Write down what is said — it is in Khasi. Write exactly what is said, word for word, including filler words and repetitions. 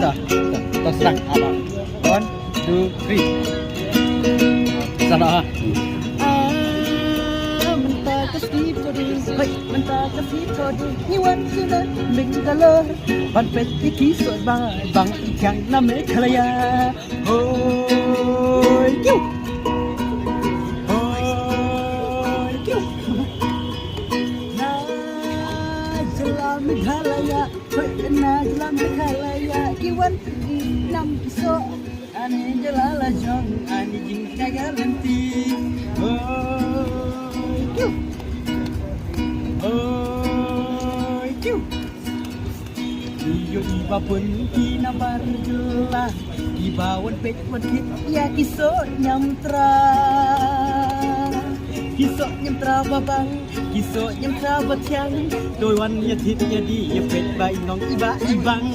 Ta, ta, ta, serang. Apa? One, two, three. Sana. Ah, mynta ka sngi podi, hei, mynta ka sngi podi, ngi wan sha Bangalore ban peit ïa ki soh bang, bang i kang na Meghalaya. Hoi kiu, hoi kiu. Na jylla Meghalaya, hoi, na jylla Meghalaya, ki wan ki nam ki soh. Ani jylla la jong, ani jingkyrkhu lynti. Hoi kiu, hoi kiu. Ïoh i ba pun ki na bar jylla, i ba wan peit wan thied ïa ki soh niamtra. Ki soh niamtra ba bang, ki soh niamtra ba thiang. To wan ïa thied ïa die ïa peit ba i nong i ba i bang.